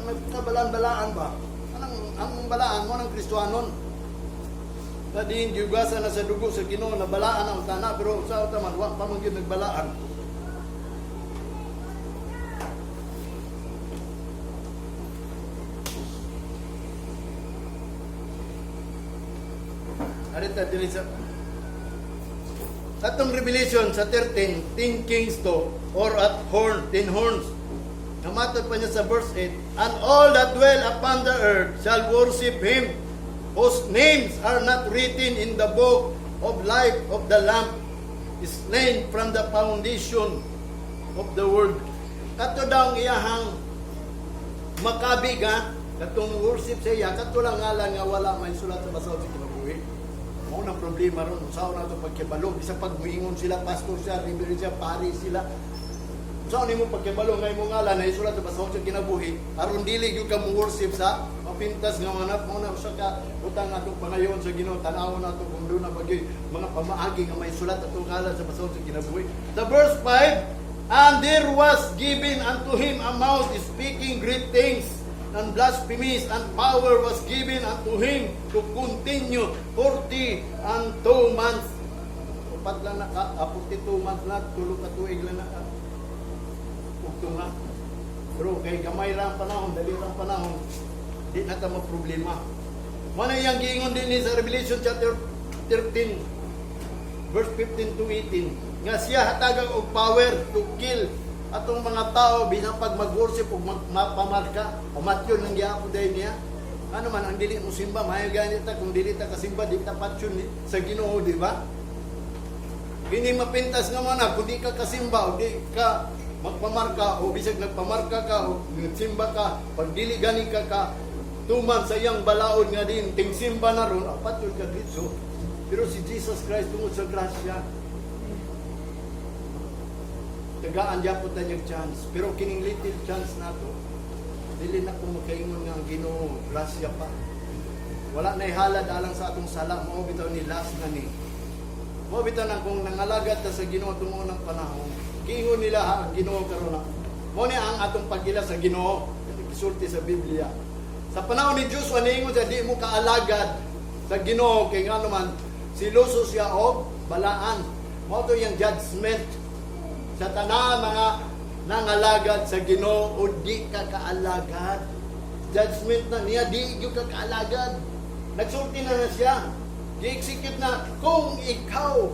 May kabalaan-balaan ba? Anong ang balaan mo ng Kristohanon? Na diin giugasan na sa dugo sa Ginoo na balaan ang tana, pero sa man wa pa man gyud nagbalaan. Arita diri sa atong Revelation sa 13, 10 kings to, or at horn, 10 horns. Namatod pa niya sa verse 8, "And all that dwell upon the earth shall worship him, whose names are not written in the book of life of the Lamb, slain from the foundation of the world." Kato daw ang iyahang makabig ha, katong worship sa iya, kato lang ngalan nga wala may sulat sa basahon sa kinabuhi. Mao nang problema ron, usaw na ito pagkibalo, bisan pag muingon sila, pastor siya, reverend siya, pari sila. Usaw nimo pagkibalo nga imong ngalan na isulat sa basahon sa kinabuhi, aron dili gyud ka mo worship sa mapintas nga manap. Mao na usa ka butang atong pangayon sa Ginoo, tan-awon nato kung duna ba gyud mga pamaagi nga may sulat atong ngalan sa basahon sa kinabuhi. The verse 5, "And there was given unto him a mouth speaking great things and blasphemies, and power was given unto him to continue 42 months." Upat lang na, 42 months na, 3 ka tuig lang na. Ugto nga. Pero kay gamay lang ang panahon, dali lang ang panahon, di na ta problema. Mana iyang giingon din ni sa Revelation chapter 13, verse 15 to 18, nga siya hatagang og power to kill atong mga tao bisan pag mag-worship ug magpamarka o matyon lang gyapon dahil niya. Ano man ang dili mo simba, maayo gani ta kung dili ta kasimba, di ta patyon sa Ginoo, di ba? Kini mapintas nga man kung di ka kasimba o di ka magpamarka o bisag nagpamarka ka o nagsimba ka, pag dili gani ka ka tuman sa iyang balaod nga din tingsimba na ron, patyon ka dito. Pero si Jesus Christ, tungod sa grasya, tagaan gyapon ta niyang chance. Pero kining little chance nato, dili na kung makaingon nga ang Ginoo grasya pa. Wala na halad alang sa atong sala. Mao bitaw ni last na ni. Mao bitaw na kung nangalagad ta sa Ginoo tungo ng panahon, giingon nila ha, ang Ginoo karon na. Mao ni ang atong pagila sa Ginoo, gisulti sa Biblia. Sa panahon ni Joshua, niingon siya, "Di mo kaalagad sa Ginoo kay ngano man siluso siya og balaan." Mao to iyang judgment sa tanan mga nangalagad sa Ginoo o di ka kaalagad. Judgment na niya, di gyud ka kaalagad. Nagsulti na na siya. Gi-execute na kung ikaw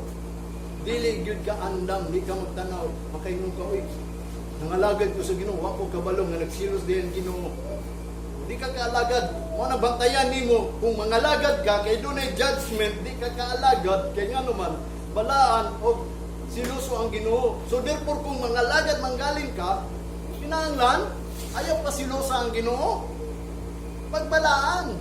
dili gyud ka andam, di ka magtanaw, makaingon ka, "Uy, nangalagad ko sa Ginoo, wa ko kabalo nga nagsilos din ang Ginoo." Di ka kaalagad. Mo na bantayan nimo kung mangalagad ka kay dunay judgment, di ka kaalagad kay ngano man balaan o siluso ang Ginoo. So therefore, kung mangalagad manggaling ka, kinahanglan ayaw pa silosa ang Ginoo. Pagbalaan.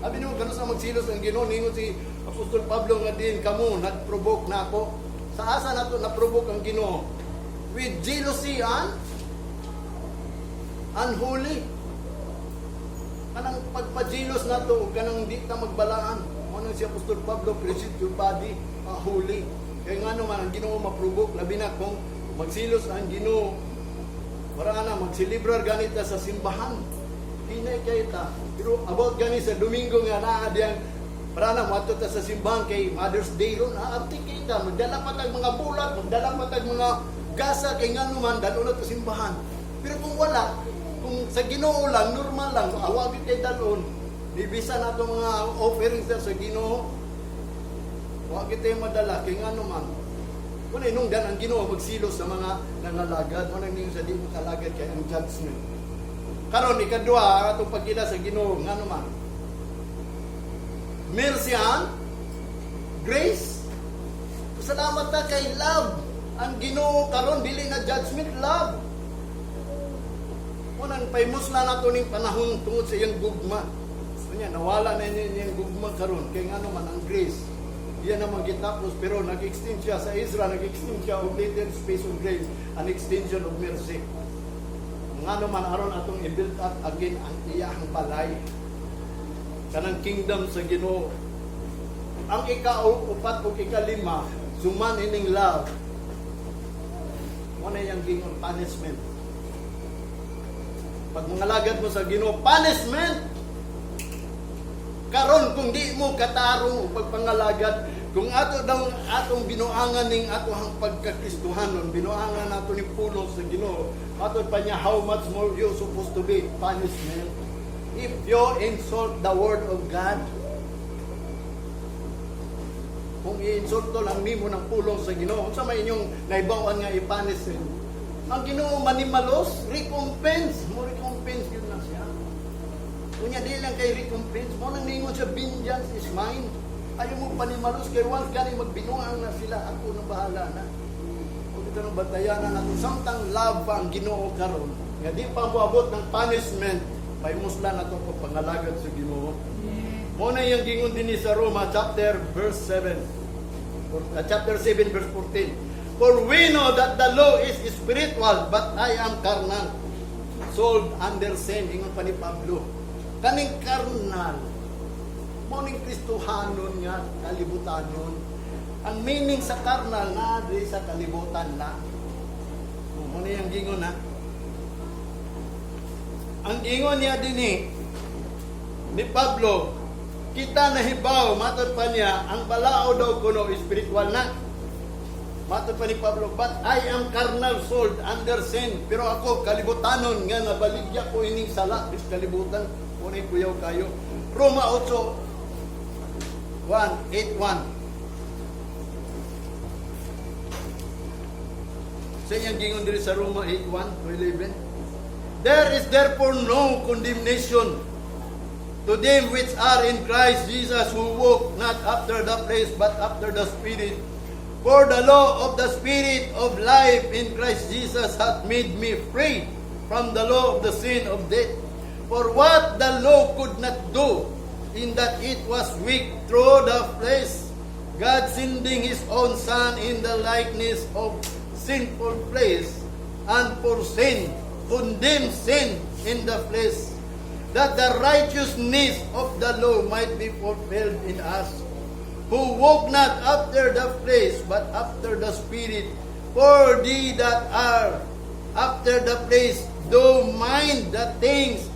Sabi nimo kano sa magsilos ang Ginoo, ningon si Apostol Pablo nga din kamo nag-provoke na ako. Sa asa nato na-provoke ang Ginoo? With jealousy and unholy. Kanang pagpajilos nato ug kanang di ta magbalaan. Mo nang si Apostol Pablo, "Present your body holy." Kaya ngano man ang Ginoo ma-provoke, labi na kung magsilos ang Ginoo. Wala na magselebrar ganita sa simbahan. Hinay kay ta. Pero about gani sa Domingo nga naa diyang para na moadto ta sa simbahan kay Mother's Day ron, aarti kay ta, magdala pa tag mga bulat, magdala pa tag mga gasa kay ngano man dalo na to simbahan. Pero kung wala, kung sa Ginoo lang, normal lang, awa gyud kay dalon. Ibisa na itong mga offerings na sa Ginoo. Wa gyud tayo madala kay ngano man. Wala inungdan ang Ginoo magsilos sa mga nangalagad. Wala ninyo sa di mo kalagad kay ang judgment. Karon, ikadua atong pagkila sa Ginoo, ngano man. Mercy and grace. Salamat ta kay love. Ang Ginoo karon dili na judgment, love. Unang paymusla nato ning panahon tungod sa iyang gugma. Unya nawala na niya iyang gugma karon kay ngano man ang grace. Iya naman gitapos, pero nag-extend siya sa Israel, nag-extend siya og little space of grace, an extension of mercy. Ngano man aron atong i-build up again ang iyang balay. Kanang kingdom sa Ginoo. Ang ika-upat ug ikalima, suman ining love. Mo na iyang gingon punishment. Pag mangalagad mo sa Ginoo, punishment. Karon kung di mo katarong o pagpangalagad, kung ato daw atong binuangan ning ato ang pagkakristuhanon, binuangan nato ni pulong sa Ginoo, ato pa niya, how much more you supposed to be punishment if you insult the word of God. Kung i-insulto lang nimo ng pulong sa Ginoo, unsa may inyong naibawan nga i-punish? Ang Ginoo manimalos, recompense, mo recompense yun na siya. Unya di lang kay recompense, mo nang ningon siya, "Vengeance is mine." Ayaw mo panimalos kay once gani magbinuang na sila, ako nang bahala na. Kung ito nang bantayanan natin, samtang love pa ang Ginoo karon, nga di pa moabot ng punishment, pahimuslan nato pagpangalagad sa Ginoo. Mo na iyang gingon dinhi sa Roma chapter verse 7. Or, chapter 7 verse 14. "For we know that the law is spiritual, but I am carnal, sold under sin." Ingon pa ni Pablo. Kaning carnal, mo ning Kristohanon nga kalibutanon. Ang meaning sa carnal na di sa kalibutan na. Mo na yung gingon na. Ang gingon niya dinhi ni Pablo, kita nahibaw, matod pa niya, ang balao daw kuno spiritual na. Matod pa ni Pablo, "But I am carnal, sold under sin." Pero ako, kalibutanon nga nabaligya ko ining sala, bis kalibutan, kunay kuyaw kayo. Roma 8, 1, 8, 1. Sa iyang gingon diri sa Roma 8, 1 to 11. "There is therefore no condemnation to them which are in Christ Jesus, who walk not after the flesh but after the Spirit. For the law of the Spirit of life in Christ Jesus hath made me free from the law of the sin of death. For what the law could not do, in that it was weak through the flesh, God sending His own Son in the likeness of sinful flesh, and for sin, condemned sin in the flesh, that the righteousness of the law might be fulfilled in us, who walk not after the flesh, but after the Spirit. For they that are after the flesh do mind the things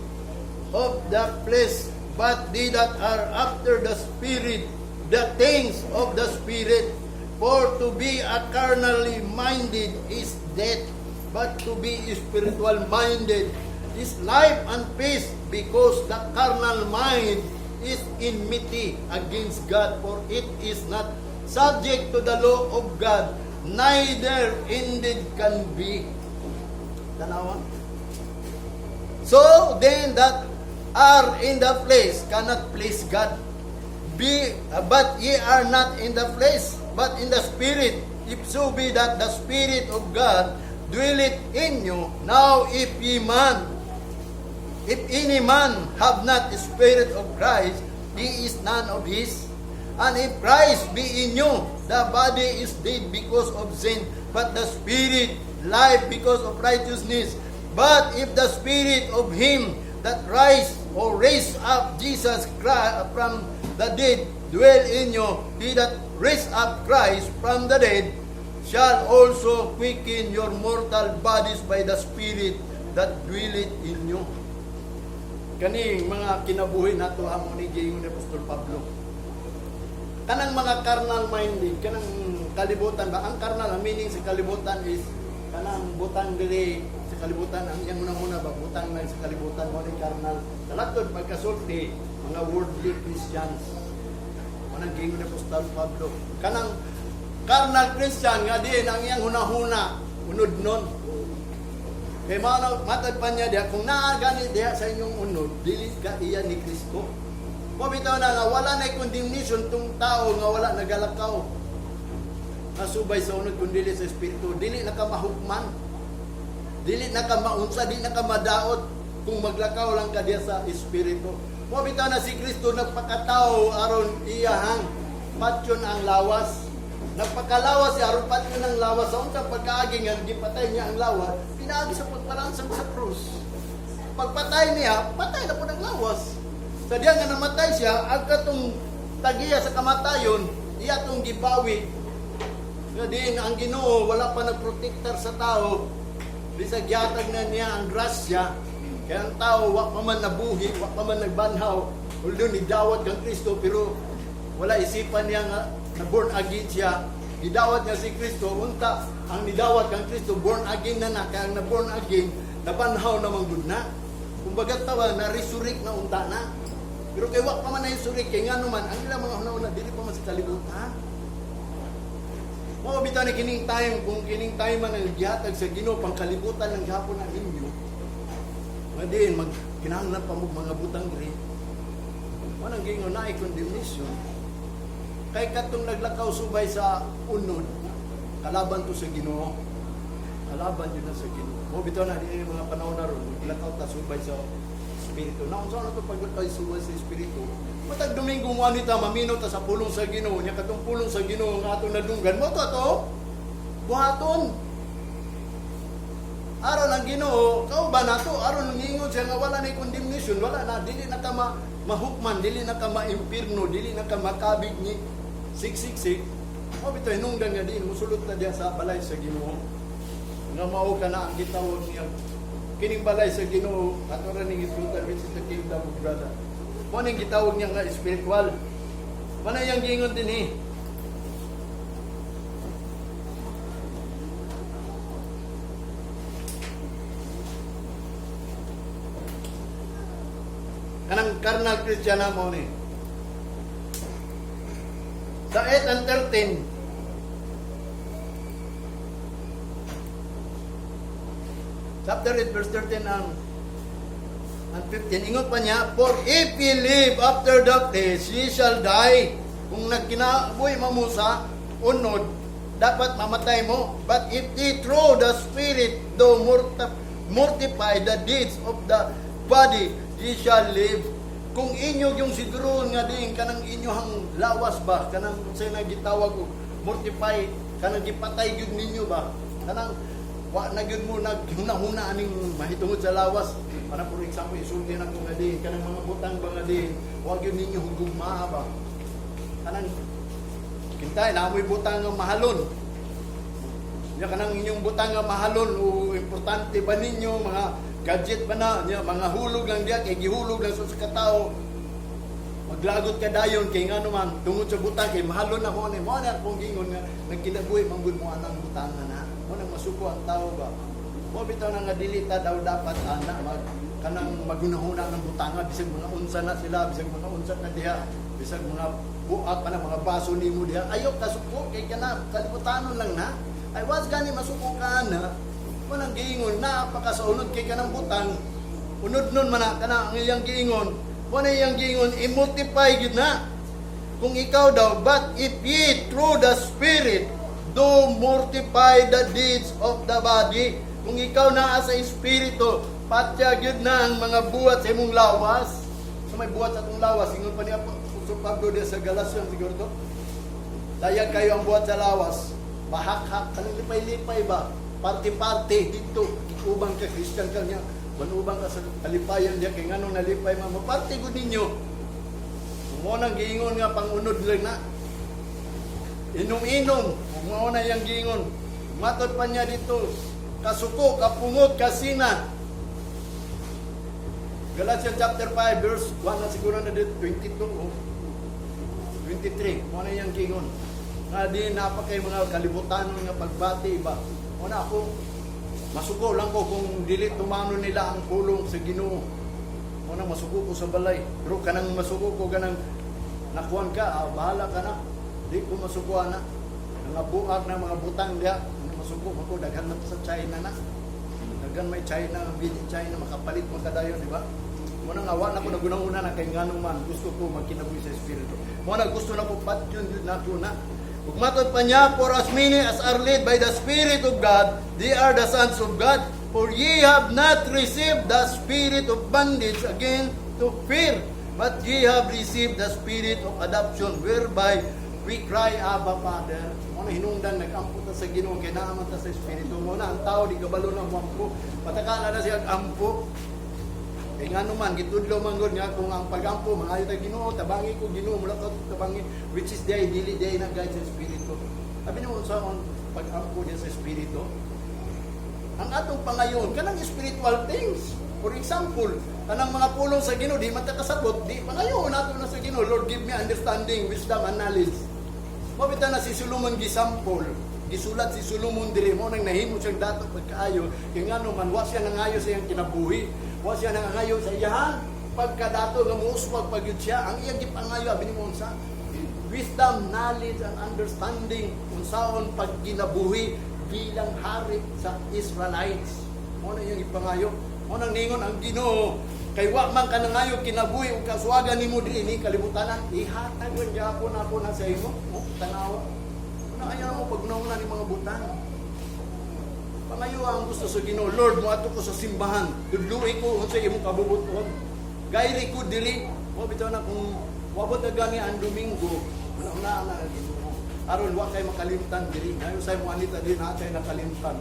of the flesh, but they that are after the Spirit, the things of the Spirit. For to be a carnally minded is death, but to be spiritual minded is life and peace, because the carnal mind is enmity against God, for it is not subject to the law of God, neither indeed can be." Tanawa. "So then that are in the flesh cannot please God. But ye are not in the flesh, but in the Spirit, if so be that the Spirit of God dwelleth in you. Now if any man have not the Spirit of Christ, he is none of his. And if Christ be in you, the body is dead because of sin, but the Spirit life because of righteousness. But if the Spirit of him that raised or raised up Jesus Christ from the dead dwell in you, he that raised up Christ from the dead shall also quicken your mortal bodies by the Spirit that dwelleth in you." Kaning mga kinabuhi nato amo ni giingon ni Apostol Pablo. Kanang mga carnal minded, kanang kalibutan ba? Ang carnal, ang meaning sa kalibutan is kanang butang dili sa kalibutan, ang iyang unang-una ba, butang lang sa kalibutan mo ni carnal. Talatod pagkasulti, mga worldly Christians. Manang giingon ni Apostol Pablo. Kanang carnal Christian nga diin ang iyang hunahuna unod nun. Kay mao matad pa niya diha, kung naa gani diha sa inyong unod, dili ka iya ni Kristo. Mo bitaw na nga wala na condemnation tung tao nga wala nagalakaw. Nasubay sa unod kun dili sa espiritu, dili na ka mahukman. Dili na ka maunsa, dili na ka madaot kung maglakaw lang ka diha sa espiritu. Mo bitaw na si Kristo nagpakatao aron iyahang patyon ang lawas. Nagpakalawas siya aron patyon ang lawas sa unsang pagkaagi nga gipatay niya ang lawas, pinaagi sa pagpalansang sa krus. Pagpatay niya, patay na po ng lawas. Sa diya nga namatay siya, ang katong tagiya sa kamatayon, iya tong gibawi. Nga diin ang Ginoo wala pa nagprotektar sa tao, bisag gihatag na niya ang grasya. Kaya ang tao, wa pa man nabuhi, wa pa man nagbanhaw, although nidawat kang Kristo, pero wala isipan niya nga na born again siya. Nidawat niya si Kristo, unta ang nidawat kang Kristo, born again na na, kaya ang na born again, nabanhaw naman gud na. Kumbaga tawa, na resurrect na unta na. Pero kay wa pa man na resurrect, kay ngano man, ang ilang mga hunahuna, dili pa man sa kalibutan. Mao bitaw ni kining time, kung kining time man ang gihatag sa Ginoo pangkalibutan ng gihapon na ninyo, nga diin mag kinahanglan pa mo mga butang diri. Mao nang giingon naay condemnation. Kay katong naglakaw subay sa unod, kalaban to sa Ginoo. Kalaban yun na sa Ginoo. Mao bitaw na di mga panahon na ron, naglakaw ta subay sa Espiritu. Na unsa na to paglakaw subay sa Espiritu? Matag Domingo mo ani ta mamino ta sa pulong sa Ginoo, nya katong pulong sa Ginoo nga atong nadunggan mo to ato buhaton. Aron ang Ginoo, kauban nato aron ngingon siya nga wala na condemnation, wala na, dili na ka mahukman, dili na ka maimpirno, dili na ka makabig ni 666. Mao bitaw hinungdan nga diin musulod ta diya sa balay sa Ginoo. Nga mao ka na ang gitawag niya kining balay sa Ginoo, ato ra ning isgutan, which is the kingdom of God. Mao ning gitawag niya nga spiritual. Mao na iyang giingon dinhi. Kanang carnal Christian na mo ni. Sa 8 and 13, chapter 8 verse 13 and 15, ingon pa niya, "For if ye live after the flesh, ye shall die." Kung nagkinabuhi mo sa unod, dapat mamatay mo. "But if ye through the Spirit do mortify the deeds of the body, ye shall live." Kung inyo yung siguroon nga diin kanang inyohang lawas ba, kanang unsay na gitawag og mortify, kanang gipatay gyud ninyo ba, kanang wa na gyud mo naghuna-huna aning mahitungod sa lawas. Para for example, isulti na ko nga diin kanang mga butang ba nga diin wa gyud ninyo hugugmaa ba. Kanang kintay na amoy butang nga mahalon. Nya kanang inyong butang nga mahalon o importante ba ninyo, mga gadget ba na, nya mga hulog lang diya kay gihulog lang sa katao. Maglagot ka dayon kay ngano man tungod sa butang kay mahalon na mo ni mo na akong gingon nga nagkinabuhi man gud mo anang butang na. Mo nang masuko ang tao ba. Mo bitaw na nga dili ta daw dapat ana mag kanang magunahuna ng butanga, bisag mga unsa na sila, bisag mga unsa na diha, bisag mga buak pa na mga baso nimo diha, ayaw kasuko kay kana kalibutanon lang na. Ay was gani masuko ka na. Mo nang giingon na pakasaunod kay kanang butang unod nun man na kana ang iyang giingon. Mo na iyang giingon, i-multiply gyud na kung ikaw daw, "But if ye through the Spirit do mortify the deeds of the body." Kung ikaw naa sa Espiritu, patya gyud na ang mga buhat sa imong lawas. So may buhat sa atong lawas, ingon pa niya Apostol Pablo diya sa Galatians siguro to. Dayag kayo ang buhat sa lawas. Pahakhak, kanang lipay-lipay ba? Party-party dito. Ubang ka, Christian ka niya. Manubang ka sa kalipayan diya. Kay nganong nalipay man, maparty gud ninyo. Mo nang giingon nga pangunod lang na. Inom-inom, mao na iyang giingon. Matod pa niya dito, kasuko, kapungot, kasina. Galatians chapter 5 verse 1 na siguro na dito, 22 oh. 23, mo na iyang giingon. Nga di napakay mga kalibutanon nga pagbati ba. Mo na ako, masuko lang ko kung dili tumano nila ang pulong sa Ginoo. Mo na masuko ko sa balay. Pero kanang masuko ko kanang nakuan ka, ah, bahala ka na. Di ko masuko ana. Mga buak na mga butang diha, masuko ko, daghan man sa China na. Daghan may China, made in China, makapalit man kadayon, di ba? Mo na nga wa na ko nagunang-una na kay ngano man gusto ko magkinabuhi sa espiritu. Mo na gusto na ko patyon jud nako na. Ug matod pa niya, "For as many as are led by the Spirit of God, they are the sons of God. For ye have not received the spirit of bondage again to fear, but ye have received the spirit of adoption, whereby we cry, 'Abba, Father.'" Mo na hinungdan, nag-ampo ta sa Ginoo, kay naa man ta sa Espiritu. Mo na ang tao, di kabalo na mo. Pataka na siya ampo. Kay ngano man gitudlo man gud nga kung ang pagampo mangayo ta Ginoo, tabangi ko Ginoo, mula ka tabangi, which is day dili day na guide sa espiritu. Abi nimo sa on pagampo niya sa espiritu. Ang atong pangayon kanang spiritual things. For example, kanang mga pulong sa Ginoo di man ta kasabot, di pangayo nato na sa Ginoo, "Lord, give me understanding, wisdom and knowledge." Mao bitaw na si Solomon gisampol, gisulat si Solomon diri mo nang nahimo siyang dato pagkaayo, kay ngano man wa siya nangayo sa iyang kinabuhi, wa siya nangayo sa iyang pagkadato nga muuswag pa gyud siya. Ang iyang gipangayo abi nimo unsa? Wisdom, knowledge and understanding unsaon pagkinabuhi bilang hari sa Israelites. Mao na iyang ipangayo. Mao nang ningon ang Ginoo, kay wa man ka nangayo kinabuhi ug kaswagan nimo dinhi kalibutan, ihatag man gyapon ako na sa imo. Oh, tanawa. Una ayaw mo pagnauna ni mga butang. Pangayo ang gusto sa Ginoo, "Lord, moadto ko sa simbahan. Tudloi ko unsa imong kabubuton. Guide ko dili." Mo bitaw na kung wabot na gani ang Domingo, una na ang Ginoo. Aron wa kay makalimtan diri. Ngayon say mo anita din na kay nakalimtan.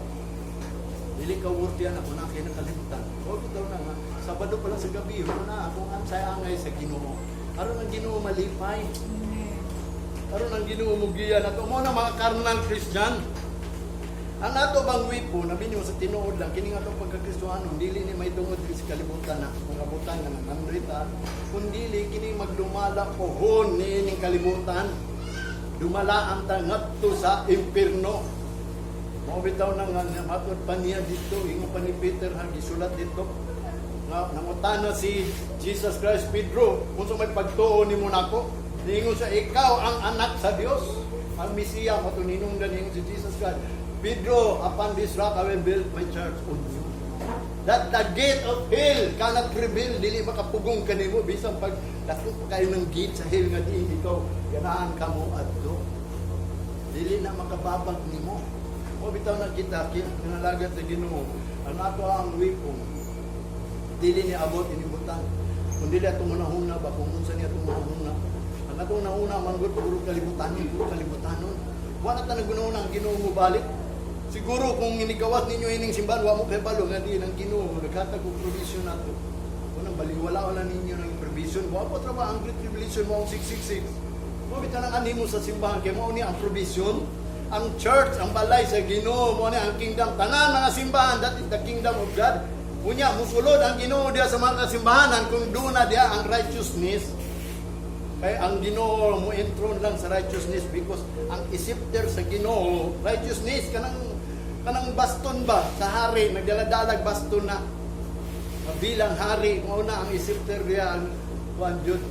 Dili ka worthy ana kung na kay nakalimtan. O bitaw na nga Sabado pa lang sa gabi, na akong ansay angay sa Ginoo. Aron ang Ginoo malipay. Aron ang Ginoo mugiya nato mo na mga carnal Christian. Ang ato bang wipo, nabi niyo sa tinuod lang, kini nga atong pagkakristohanon, dili ni may tungod diri sa kalibutan na, mga butang nga nanandrita, kundili kini magdumala pohon niining kalibutan. Dumala ang ngadto sa impierno. Mao bitaw na nga matud pa niya dito, ingon pa ni Peter ha, gisulat dito. Nga nangutana si Jesus Christ, "Pedro, unsa may pagtuo nimo nako?" Niingon siya, "Ikaw ang anak sa Dios." Ang Mesiya mo ninungdan ningon si Jesus Christ, "Pedro, upon this rock I will build my church on you. That the gate of hell cannot prevail," dili makapugong kanimo bisan pag dako pa kayo ng gate sa hell nga diin ikaw ganahan ka mo adto. Dili na makababag nimo. O bitaw na kita kinalagat sa Ginoo. Ang ato ang wipong dili ni abot inibutan. Kung dili atong hunahuna ba kung unsa niya atong hunahuna. Ang atong hunahuna man gud puro kalibutan, puro kalibutanon. Wala ta nagunahuna ang Ginoo mo balik. Siguro kung inigawas ninyo ining simbahan, wa mo kay balo nga diin ang Ginoo naghatag og provision nato. Unang baliwala wala ninyo ng provision. Wa po trabaho ang Great Tribulation mo ang 666. Mo bitaw nang animo sa simbahan kay mao ni ang provision. Ang church, ang balay sa Ginoo, mao ni ang kingdom. Tanan mga simbahan, that is the kingdom of God. Unya musulod ang Ginoo diya sa mga kasimbahanan kung duna diya ang righteousness. Kay ang Ginoo mo enthrone lang sa righteousness because ang scepter sa Ginoo righteousness, kanang baston ba sa hari, nagdala-dalag baston na bilang hari, mao na ang scepter diya ang kuan jud,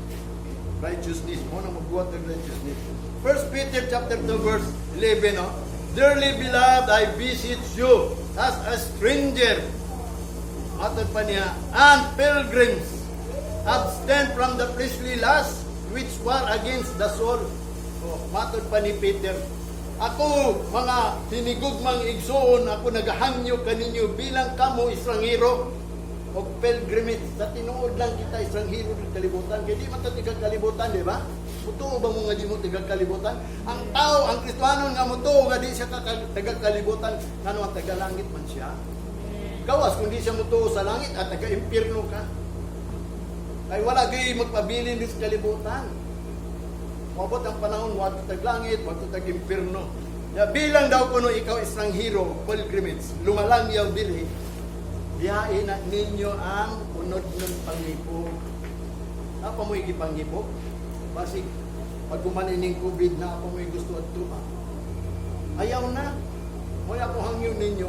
righteousness mo na magbuhat ng righteousness. 1 Peter chapter 2 verse 11, no? "Dearly beloved, I beseech you as a stranger," matod pa niya, "and pilgrims, abstain from the fleshly lusts which war against the soul." Oh, matod pa ni Peter, "Ako, mga hinigugmang igsoon, ako nagahangyo kaninyo bilang kamo estranghero o pilgrimage." Sa tinuod lang kita estranghero ng kalibutan. Kaya di man ta tiga kalibutan, di ba? Mutuo ba mo nga di mo tiga kalibutan? Ang tao, ang Kristohanon nga mutuo nga di siya taga kalibutan, ngano ang taga langit man siya. Gawas kung di siya mutuo sa langit at taga impierno ka. Ay wala gay magpabilin din sa kalibutan. Moabot ang panahon, wa tag langit, wa tag impierno. Ya, bilang daw kuno ikaw estranghero, pilgrimage, lumalangyaw dili, bihain na ninyo ang unod ng panghipo. Napa mo'y gipanghipo? Basig, pag kumanin COVID na ako mo'y gusto at tuwa. Ayaw na. Mo'y ako hangyo ninyo.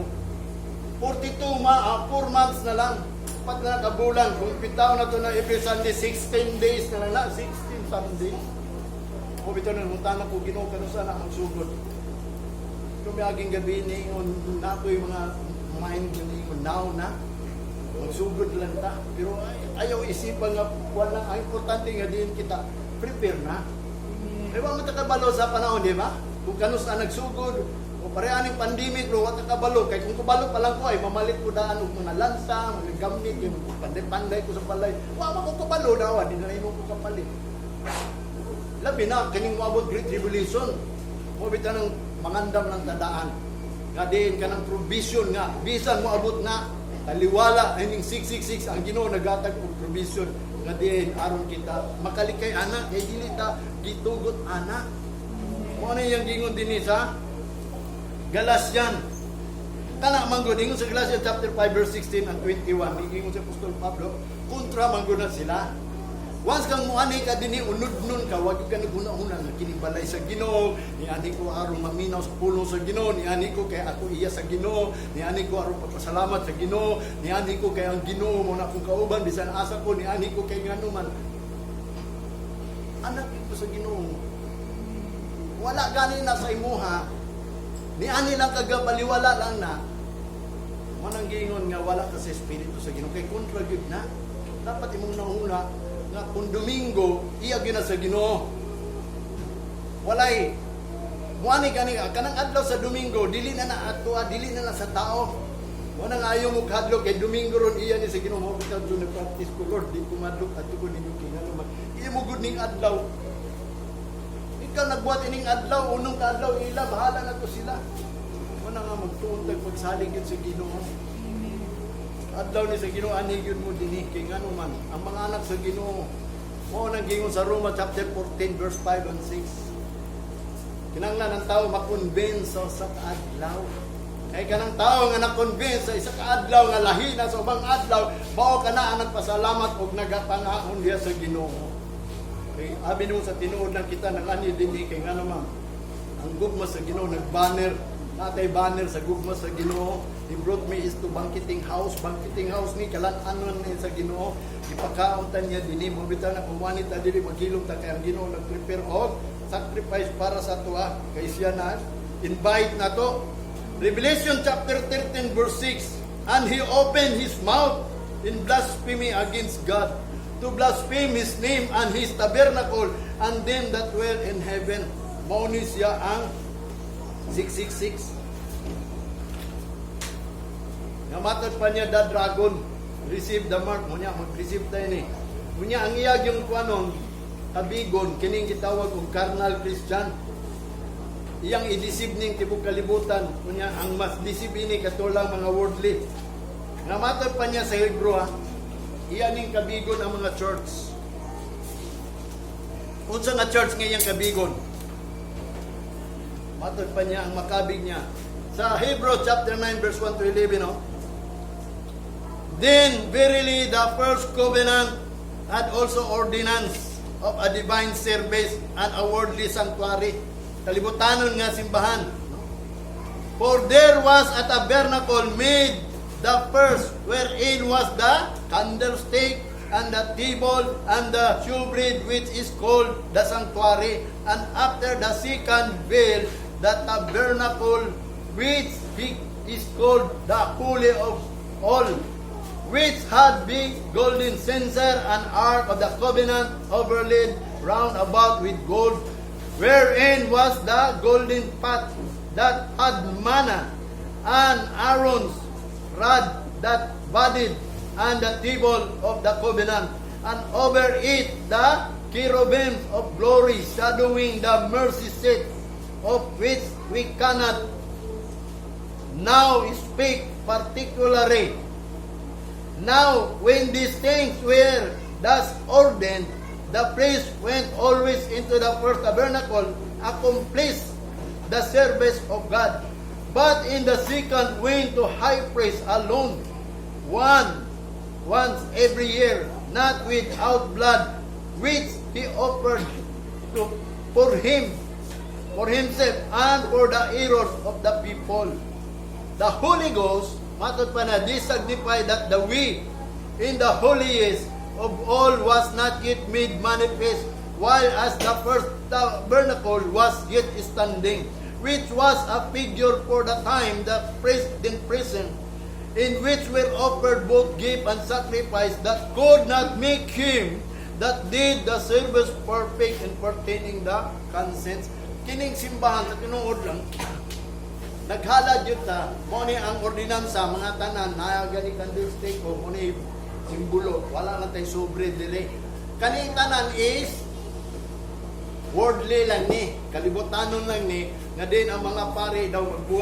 42 4 months na lang. 4 na kabulan. Kung pitaw na to na every Sunday, 16 days na lang na. 16 Sundays. O bitaw na nangutana ko, Ginoo, kano sana magsugod. Kumiaging gabi ningon na ako yung mga mind ningon now na. Magsugod lang ta. Pero ayaw isipan nga wala ang importante nga diin kita prepare na. Ay wa mo ta kabalo sa panahon, di ba? Kung kano sa nagsugod, o pareha ning pandemic, bro, wa ta kabalo. Kay kung kabalo pa lang ko, ay mamalit ko daan og mga lansa, mga gamit, kay panday-panday ko sa balay. Wa man ko kabalo daw, di na ko kapalit. Labi na, kining moabot Great Tribulation. Mo bitaw ng mangandam ng tadaan. Nga diin ka ng provision nga, bisan mo abot na, taliwala, ining 666, ang Ginoo nagatag og provision nga diin aron kita makalikay ana, kay dili ta gitugot ana. Mo na iyang gingon dinhi sa Galatian. Kana man gud, ingon sa Galatians chapter 5 verse 16 and 21, ingon sa Apostol Pablo, kontra man gud na sila. Once kang muani ka dinhi, unod-nun ka, wag ka naghuna-huna nga kini balay sa Ginoo, niani ko aron maminaw sa pulong sa Ginoo, niani ko kay ako iya sa Ginoo, niani ko aron pagpasalamat sa Ginoo, niani ko kay ang Ginoo mao na akong kauban bisan asa ko, niani ko kay ngano man. Anak ko sa Ginoo. Wala gani na sa imuha. Niani lang kagabaliwala lang na. Manang giingon nga wala ka sa espiritu sa Ginoo kay kontra gyud na. Dapat imong nahuna nga kung Domingo iya gyud na sa Ginoo. Walay muani kani kanang adlaw sa Domingo, dili na na ato, dili na na sa tao. Mo nang ayaw mo kadlok kay Domingo ron iya ni sa Ginoo. Mo bitaw jud nag-practice ko, "Lord, di ko madlok adto ko ninyo kay ngano man iya mo gud ning adlaw. Ikaw nagbuhat ining adlaw, unong ka adlaw ila, bahala na to sila." Mo na nga magtuon tag pagsalig gyud sa Ginoo. Adlaw ni sa Ginoo, ani gyud mo dinhi kay ngano man ang mga anak sa Ginoo, mao nang giingon sa Roma chapter 14 verse 5 and 6. Kinahanglan ang tao makonvince sa usa ka adlaw. Kay kanang tao nga na-convince sa isa ka adlaw nga lahi na sa ubang adlaw, mao kana ang nagpasalamat og nagapangahon diha sa Ginoo. Kay abi nung sa tinuod lang kita nang-ani dinhi kay ngano man ang gugma sa Ginoo, nag-banner natay, banner sa gugma sa Ginoo. He brought me is to banqueting house. Banqueting house ni kalan-anon ni sa Ginoo. Ipakaon ta niya dinhi mo bitaw na kumuani ta dili, maghilom ta kay ang Ginoo nag-prepare og sacrifice para sa atoa kay siya na invite na to. Revelation chapter 13 verse 6: "And he opened his mouth in blasphemy against God, to blaspheme his name and his tabernacle and them that dwell in heaven." Mao ni siya ang 666. Nga matod pa niya, the dragon receive the mark mo niya, mag-receive tayo ni. Munya ang iyag yung kuanon, kabigon, kining gitawag og carnal Christian. Iyang i-deceive ning tibok kalibutan. Munya ang mas deceive ini katulang mga worldly. Nga matod pa niya sa Hebrew ha, iya ning kabigon ang mga church. Unsa nga church nga iyang kabigon? Matod pa niya ang makabig niya. Sa Hebrew chapter 9 verse 1 to 11, no? "Then verily the first covenant had also ordinance of a divine service and a worldly sanctuary." Kalibutanon nga simbahan. No? "For there was a tabernacle made, the first, wherein was the candlestick and the table and the shewbread, which is called the sanctuary. And after the second veil, the tabernacle which is called the holy of all, which had big golden censer and ark of the covenant overlaid round about with gold, wherein was the golden pot that had manna, and Aaron's rod that budded, and the table of the covenant, and over it the cherubims of glory shadowing the mercy seat, of which we cannot now speak particularly. Now, when these things were thus ordained, the priest went always into the first tabernacle, accomplished the service of God. But in the second went the high priest alone, once every year, not without blood, which he offered for himself and for the errors of the people. The Holy Ghost," matod pa na, "this signify that the way in the holiest of all was not yet made manifest, while as the first tabernacle was yet standing, which was a figure for the time the priest then present, in which were offered both gift and sacrifice that could not make him that did the service perfect in pertaining the conscience." Kining simbahan sa tinuod lang, naghalad yun ta, mo ni ang ordinansa, mga tanan, na gani candlestick o mo ni simbolo, wala lang tay sobre dili. Kaning tanan is worldly lang ni, kalibutanon lang ni, nga din ang mga pare daw magbuhat.